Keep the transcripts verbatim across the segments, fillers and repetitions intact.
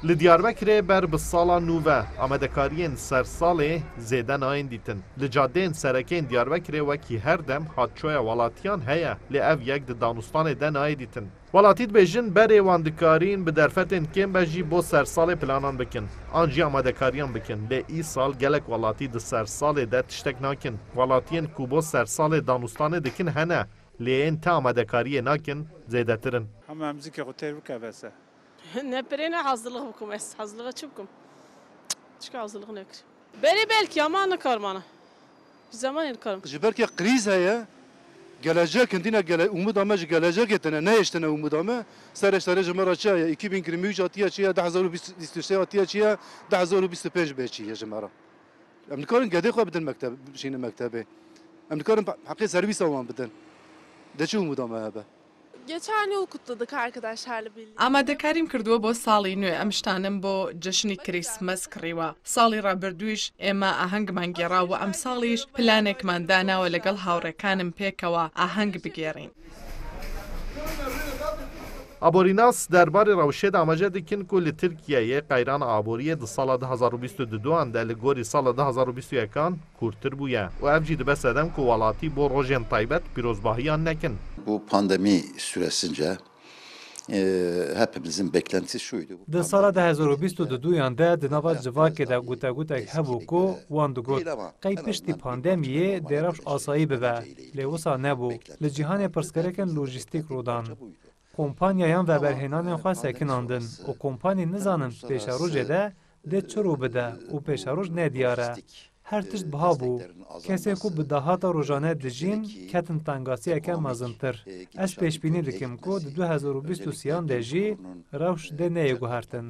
Li Diyarbekirê ber bi sala nû ve amadekariyên sersalê zêde nayên dîtin. Li cadeyên serekeyên Diyarbekirê wekî her dem hatçoya welatiyan heye, lê ev yek di danûstanê de nayê dîtin. Welatî dibêjin berê wan dikarîn bi derfetên kêm be jî bo sersalê planan bikin, an jî amadekariyan bikin. Lê îsal gelek welatî di sersalê de tiştek nakin. Welatiyên ku bo sersalê danûstanê dikin hene, lê yên te amadekariyê nakin zêdetir in. Hema em zikê xwe têr bike bes e. Ne pirê ne hazırlık bikim ez. Hazırlığa çi bikim? Çika hazırlık nekir. Berê belkî ama nikarmana. Bi zemanê nikarim. Ji ber ke krîz heye, gelecek hindîne gele, umuda me ji gelecekê tine, nehêştine umuda me. Serê serê ji me re çi heye? Îkî bin yirmi üç hatiye çi ye, du hezar û bîst û sê hatiye çi ye, du hezar û bîst û pênc bê çi ye ji me re. Em nikarin gedê xwe bidin mekteb, şînin mektebê. Em nikarin pe-, heqê servîsa wan bidin. De çi umuda me hebe? Geçen yıl kutladık arkadaşlarla birlikte. ئامادەکاریم کردووە بۆ ساڵی نوێ. ئەم شتانەم بۆ جەژنی کریسمەس کڕیوە. ساڵی ڕابردوویش ئێمە ئاهەنگمان گێڕا و ئەم ساڵیش پلانێکمان داناوە لەگەڵ هاوڕێکانم پێکەوە ئاهەنگ بگێڕین. Aborînas derbarê rewşê de amaje dikin ku li Tirkiyeyê qeyrana aboriyê di sala du hezar û bîst û duan de li gorî sala du hezar û bîst û yekan kûrtir bûye û ev jî dibe sedem ku welatî bo rojên taybet pîrozbahiyan nekin. Bu pandemi süresince, e, hepimizin beklentisi şuydu. Di sala du hezar û bîst û duyan de di nava civakê de gotegotek hebû ku wan digot, qey piştî pandemiyê dê rewş asayî bibe. Lê wisa nebû. Li cîhanê pirsgirêkên lojîstîk rû dan. Kompanyayan veberhênanên xwe sekinandin û kompanî nizanin pêşerojê de dê çi rû bide û pêşeroj nediyar e. Her tişt biha bû. Kesên ku bi dahata rojane dijîn, ketin tengasiyeke mezintir. Ez pêşbînî dikim ku di du hezar û bîst û sêyan de jî rewş dê neyê guhertin.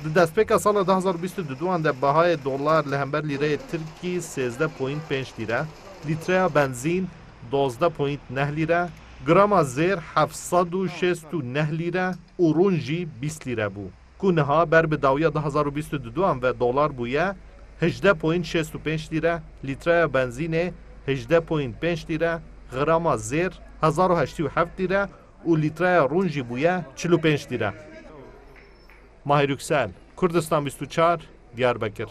Di destpêka sala du hezar û bîst û duan de bahayê dolar li hember lîreyê tirkî sêzdeh point pênc lîre, lîtreya benzîn dozdeh point neh lîre, grama zêr heft sed û şêst û neh lîre û rûn jî bîst lîre bû. Ku niha ber bi dawiya du hezar û bîst û duan ve dolar bûye hejdeh point şêst û pênc lîre, lîtreya benzînê hejdeh point pênc lîre, grama zêr hezar û heştê û heft lîre û lîtreya rûn jî bûye çil û pênc lîre. Mahir Yüksel, Kurdistan bîst û çar, Diyarbekir.